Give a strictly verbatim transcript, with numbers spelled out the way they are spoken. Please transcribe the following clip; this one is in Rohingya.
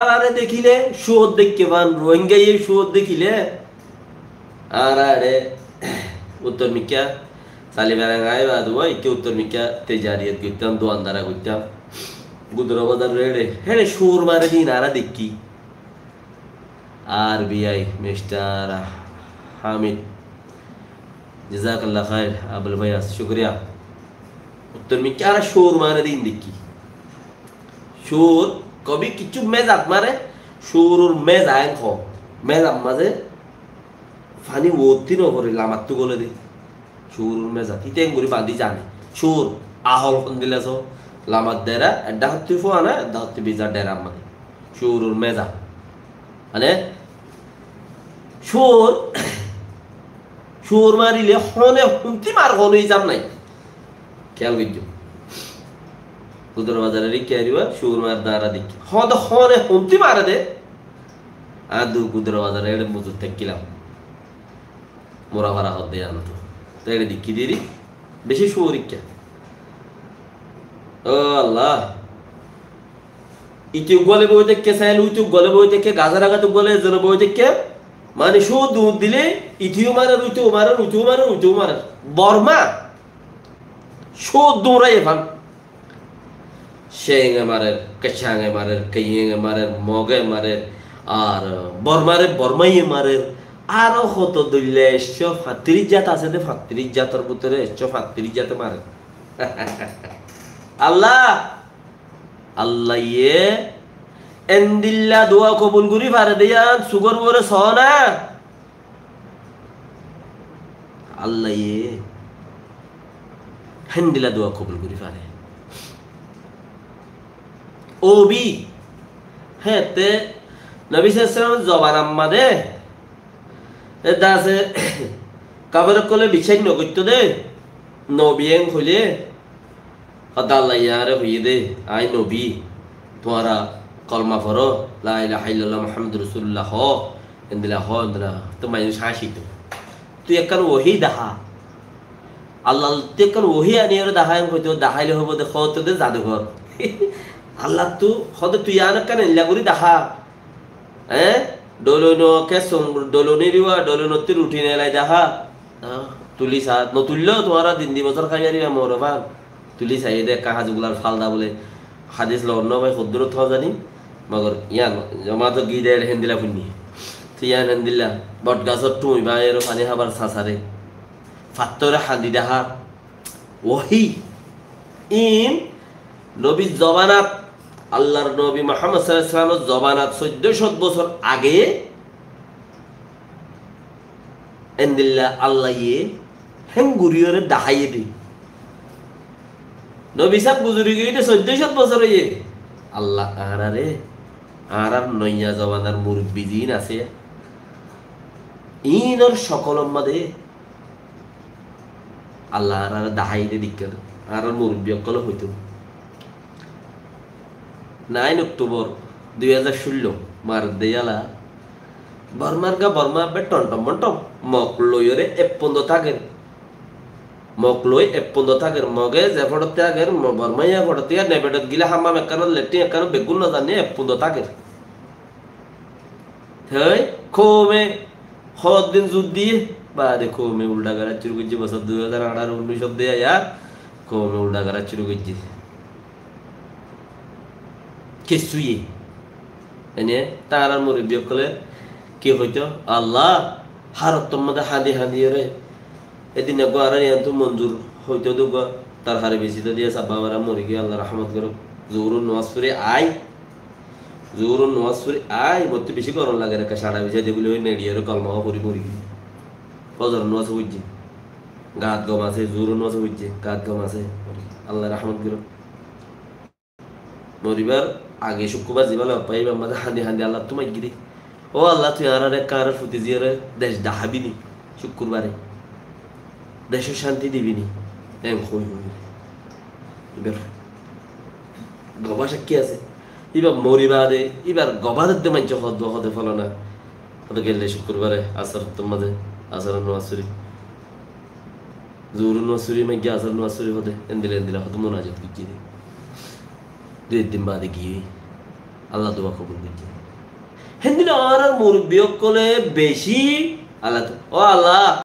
Añáráre dekíle cúor deikké fán, Rohingyaye cúor dekíle. Añáráre uttor mikká, sali berang ai badu, ikká uttor mikká, tejariyat goittám, duandara goittám. Gudura bazar héçe, héçe cúor mare de iín añára deikki. Ar bi ai, Mister Hamid. Jazakallah khair, Abul Fayaz, cúkuriya. Uttor mikká añára cúor mare de iín deikki. Cúor, kobi kiccú mezat mare, cúoror meza en hoó. Mezat mazé faní uottí no foré, lamattú gole de. Cúoror mezat, íte engorí bañdí zane. Cúor, ahol hondilla só, lamat dera, edda hottí fuana, edda hottí biza dera mazé. Cúoror mezat. Mane, cúor, cúor marile hone huntí mar hono isab nai. Kéyal goijjó. Gudura bazare rikki ariba, cúor mar dara dikki. Hode hone huntí mare de. Adu Gudura bazare ere muzur tekkilam. Mura fara hodde yanto. Te ere dikki diri. Beci cúor ikka. O Allah. Iti uggwale boi tekke, sail uti uggwale boi tekke, gazar agat uggwale zene boi tekke. Mani cúor duñr dile, itiyo marer, utiyo marer, utiyo marer, utiyo marer. Borma. Cúor duñr aye fan. Cenge marer, Kechange marer, Keyenge marer, Moge marer, ar Bormare Bormaye marer. Aro hoto doilla ekcó fañtiríc zat asé de, fañtiríc zator bútore ekcó fañtiríc zate marer. Allah, Allaye endilla dua kobul gorí fare de yián sugor uore só na. Allaye héndilla dua kobul gorí fare. Obi, héte Nobi sallallahu alaihi wasallam zobanat mazé, e dase kafer ókkole biccác no goitto de, nobi en hoile, Hoó de Allaye añáre hoiyé de, aññí nobi, tuáñra kolma foro, la ilaha illallah Muhammadur Rasulullah hoó, endilla hoó, endilla, to maincé háñcito. Tui ekkán wohi dahá. Allattú ekkán wohi aniyóre dahá, en hoito daháile hoibo de, hoóto de zadugor. Allattú hoó de tui añáre ekkán endilla gorí dahá. Eé? Doloino kessum, doloinor uore, doloinottú ruthi nelai dahá. Eé? Tuli sa, no tulló tuáñra din di bosór hái faribá, moro fán. Tuli saiyé de ekká hajugular falda bóle. Hadis loi no bái, hoddúr hoó zani. Mogor yián, jomato giyé de héndilla fuinní. Te yián héndilla, bot gasór thuñi bái ero faní hábar sasare. Fattóre hañdi dahá. Wohi. Iín nobir zobanat, Allar nobi Muhammad sallallahu alaihi wasallamor zobanat soiddó cót bosór age endilla Allaye hénguriyóre daháiye de. Nobi sáb guzori giyé de soiddó cót bosór óiye. Allah añárare, añárar noiya zobanar murubbi ziín asé, iínor cokolor mazé Allah añárare daháiye de dikká, añárar murubbi ókkole hoito. Nain Oktubor dui házar cúllo, mar de yala, Bormar ga Borma ebbe thonthom monthom, Mog loiyóre eppondo táker. Mog loi eppondo táker, Moge ze foçotte táker, Mo-, Bormaye e foçotte táker, nebedot gile hammam ekkánot, letrin ekkánot, beggún no zane eppondo táker. Te koume hoddin zud diye, baade koume uldha gorá cúru goijje, bosór dui házar añçáro unnúicot de aiyar koume uldha gorá cúru goijje. Kessúye. Ene, tarar murubbi ókkole ki hoito? Allah, hárottor mazé hañdi hañdiyóre Edin eggúa añárar yiántu Monzur hoito de eggúa, tar hare bisita diya sabba añára mori giyé, Allah rahmot gorok. Zuhuror nomaz fori ai, Zuhuror nomaz fori ai, mottú beci gorom lager, ekka cara bisai de buli hoi neçiyóre kolma fori mori giyé. Fozoror nomaz foijje, gat gom asé, Zuhuror nomaz foijje, gat gom asé, Allah rahmot gorok. Moribar age cúkkurbar zibá loi faiye, íbar mazé hañdi hañdi Allattú maiggi de. Ó Allah, tui añárar ekka añárar foti ziyóre dec dahábi ni cúkkurbare? Decót cánti dibi ni? En hoi hoi. Íbar gobá sakkí asé. Íba mori baade, íbar gobá dedde maincé hoó de, hoó de folana. Hoó de gelle cúkkurbare asar ottór mazé, asaror nomaz fori. Zuhuror nomaz fori, maiggi asaror nomaz fori hoó de, endilla endilla hoó de munajat goijjé de. Dui din baade giyé. Allah dua kobul goijjé. Héndilla añárar murubbi ókkole beci Allah, ó Allah,